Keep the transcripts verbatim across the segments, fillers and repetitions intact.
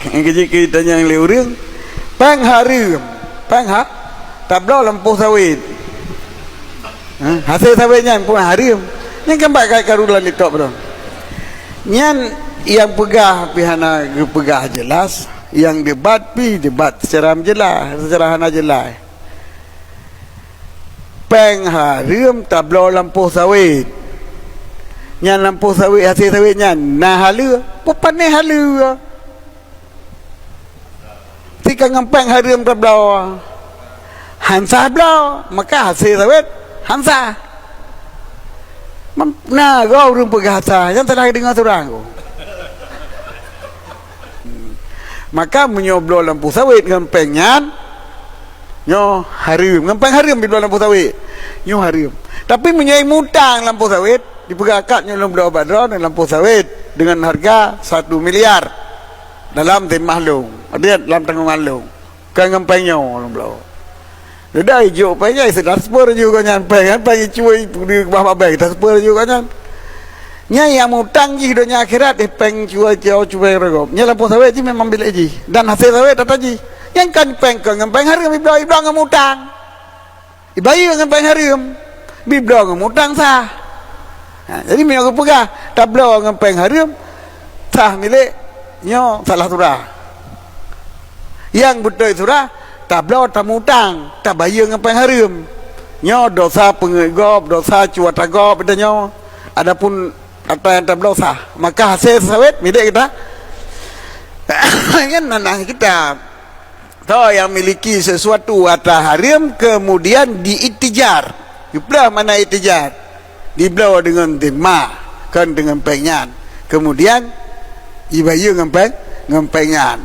Nyang keujeuet keu tanyong lé ureuëng, péng hareuem, péng ha, tabloe lampôh sawét. Ha, hasé sawét nyan pun hareuem. Nyan kan bak karu lam laptop tu. Nyan nyang peugah pih hana geupeugah jeulaih, nyang debat pih debat seucara jeulaih, seucara hana jeulaih. Péng hareuem tabloe lampôh sawét. Nyan lampôh sawét, hasé sawét nyan na haleue, peupanéh haleue. Tika ngon péng hareuem tabloe, han sah bloe, maka hasé sawét han sah. Mam-, na goe ureuëng peugah sah, nyang salah deungoe surang. Maka meunyoe bloe lampôh sawét ngon péng nyan, nyoe hareuem. Ngon péng hareuem jibloe lampôh sawét, nyoe hareuem. Tapi meunyoe mutang lampôh sawét, jipeugah, "Kat, nyoe lôn bloe bak droeneuh lampôh sawét deungon hareuga satu miliar dalam timah lôn, artinya dalam tanggong lôn." Kon ngon péng nyoe lôn bloe. Leuda ijok péng nyan, transfer ju gobnyan péng, kan péng icue, di bah babeng, transfer ju gobnyan. Nyan nyang mutang jih donya akhirat, eh, péng cue, cue, cue ragom. Nyan lampôh sawét jih memang milék jih. Dan hasé sawét ata jih. Nyan kan péng kon ngon péng hareuem, ibloe, ibloe ngon mutang. Ibayeue ngon péng hareuem, bibloe ngon mutang sah. Ha, jadi meunyoe geupeugah tabloe ngon péng hareuem, sah milék, nyoe salah surah. Nyang beutôi surah, tabloe tamutang, tabayeue ngon péng hareuem. Nyoe dosa peungeuet gob, dosa cue ata gob, ita nyoe. Adapun ata nyang tabloe sah, maka hasé sawét milék kita. Nyan nan kitab. Toh yang miliki sesuatu ata hareuem kemudian diitijar. Itulah makna itijar. Dibloe deungon dhimah, kon deungon péng nyan. Kemudian ibayeue ngon péng, ngon péng nyan.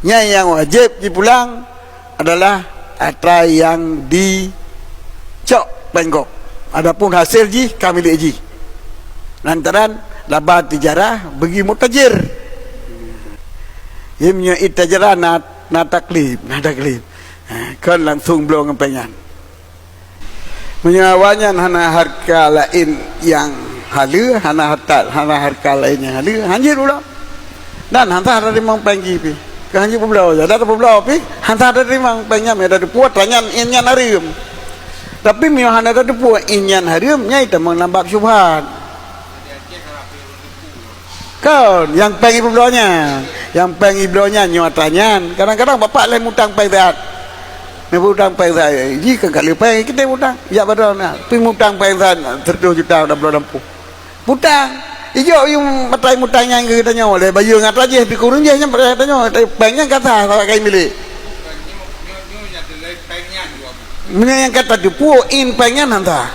Nyan nyang wajéb jipulang adalah ata nyang dicok péng gob. Adapun hasé jih ka milék jih. Lantaran laba tijarah bagi mutajir. Meunyoe itijarah na, na taklif, na taklif. Ha, kon langsung bloe ngon péng nyan. Meunyoe awaknyan hana hareuta laén nyang haleue, hana hareuta, hana hareuta laén nyang haleue, hanjeuet bloe. Dan han sah tateurimong péng jih pih. Kon hanjeuet peubloe, dan peubloe pih, han sah tateurimong péng nyan, meunyoe tateupeue atra nyan, in nyan hareuem. Tapi meunyoe hana tateupeue in nyan hareuem, nyan itamong lam bab syubhat. Kon, nyang péng ipeubloe nyan. Nyang péng ibloe nyan nyoe atra nyan. Kadang-kadang bapak lheueh mutang péng siat. Lheueh mutang péng siat. Jih kan ka lheueh péng, kita mutang. Jak padang na. Pi mutang péng siat, seratus juta dah bloe lampôh. Mutang. Ijok yum matai mutang nyan keu geutanyoe. Lheueh bayeue ngon atra jih, di kureueng jih nyan, pada geutanyoe. Tapi péng nyan ka sah, sahabat kai milék. Meunyoe nyang ka tateupeue in péng nyan han sah.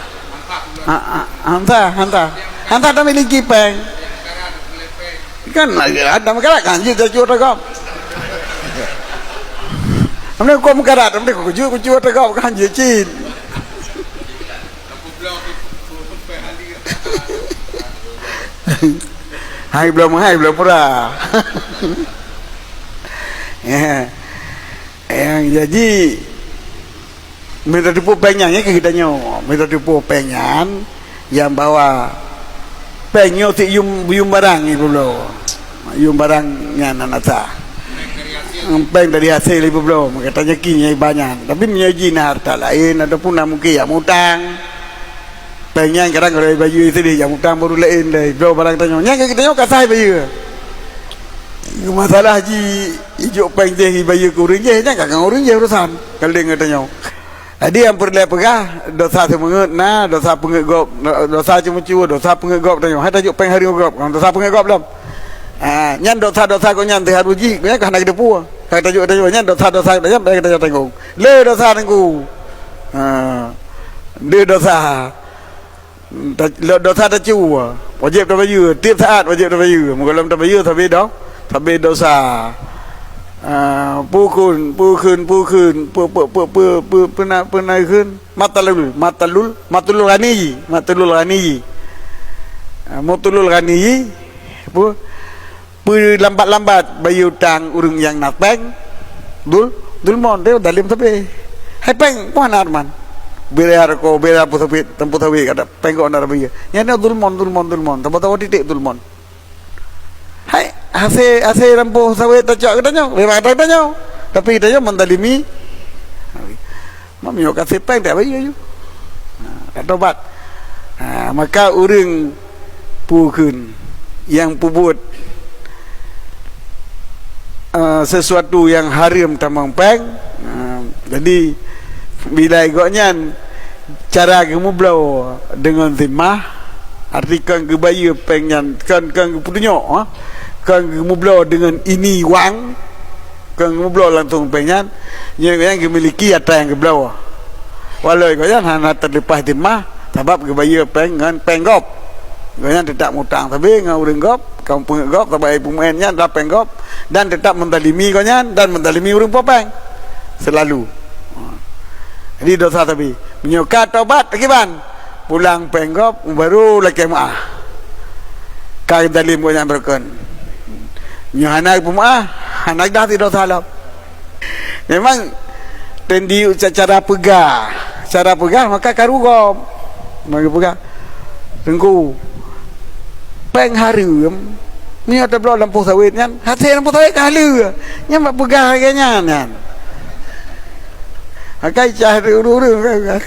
Ha, ha, han sah, han sah. Han sah tamiliki péng. Kan ada meukarat kan jeuet tacue atra gob. Amna kok meukarat, amna kok jeuet kucue atra gob kan jeuet cit. Hai bloe meuhai bloe murah. Ya. Nyang jadi, meunyoe tateupeue péng nyan, nyan keu geutanyoe. Meunyoe tateupeue péng nyan, nyang bahwa péng nyoe sit yum, yum barang ipeubloe. Yum barang nyan hana sah. Péng dari hasil ipeubloe, maka tanyaki nyan iba nyan. Tapi meunyoe jih na hareuta laén ataupun na mungken nyang mutang, péng nyan kadang kalau ibayeue sideh, nyang mutang baru laén deh, bloe barang tanyoe. Nyan keu geutanyoe ka sah ibayeue. Masalah ji ijok péng jih ibayeue keu ureueng jih, nyan ka ngon ureueng jih urusan. Ka laén geutanyoe. Jadi nyang peureulée peugah, dosa seumeungeut na, dosa peungeuet gob, dosa ceumeucue, dosa peungeuet gob tanyoe. Hai tajok péng hareuem gob, dosa peungeuet gob lom. Ha, nyan dosa-dosa gobnyan teuh harus jih, gobnyan ka hana geuteupeue. Ka tajok tanyoe, nyan dosa-dosa gobnyan, bèk geutanyoe tanggong. Le dosa teungku. Ha. Le dosa. Ta-, lé dosa tacue, wajéb tabayeue, tieb saát wajéb tabayeue. Meugohlom tabayeue sabe do-, sabe dosa. Ah, pukheun, pukheun, pukheun, pu-, pu-, pu-, pu-, pu-, peuna-, peuna kheun, matalul, matalul, matulul ghani, matulul ghani. Ah, mutulul ghani, pu-, Peulambat-lambat bayeue utang ureueng nyang na péng, dul-, dulmon, teuh dalem sabe. Hai péng, peue hana ruman? Bira rukok, bira lampu sawit, lampu sawit kada, péng kok hana bayeue. Nyan nyoe dulmon, dulmon, dulmon. Saboh-saboh titek dulmon. Hai, Hase, hase lampôh sawét tacok geutanyoe, memang geutanyoe. Tapi geutanyoe menzalimi. Meunyoe ka hase péng, tak bayeue. Ha, tak tobat. Ha, maka ureuëng peue kheun nyang peubuet, eh, sesuatu nyang hareuem tamong péng. Ha, jadi, bila gobnyan cara geumeubloe deungon zimmah, arti kon geubayeue péng nyan, kon, kon geupeutunyok, ha? Kon geumeubloe deungon ini wang, kon geumeubloe langsung péng nyan, nyan nyang geumiliki atra nyang geubloe. Walau gobnyan hana teuleupah zimmah, sabab geubayeue péng ngon péng gob. Gobnyan teutap mutang sabe ngon ureuëng gob, kaum peungeuet gob, sabab ai peumeuén nyan adalah péng gob, dan teutap menzalimi gobnyan dan menzalimi ureuëng po péng selalu. Jadi dosa sabe. Meunyoe ka tobat, kiban? Pulang péng gob, baru lakée meuáh. Ka zalim gobnyan beureukeun. Nyoe hana geupeumaáh, hana dah ti dosa lom. Memang tendi ca-, cara peugah. Cara peugah maka karu gob. Bagi peugah. Teungku, péng hareuem, meunyoe tabloe lampôh sawét nyan, hase lampôh sawét ka haleue. Nyan bak peugah lagée nyan, nyan. Akai cah ureuëng-ureuëng.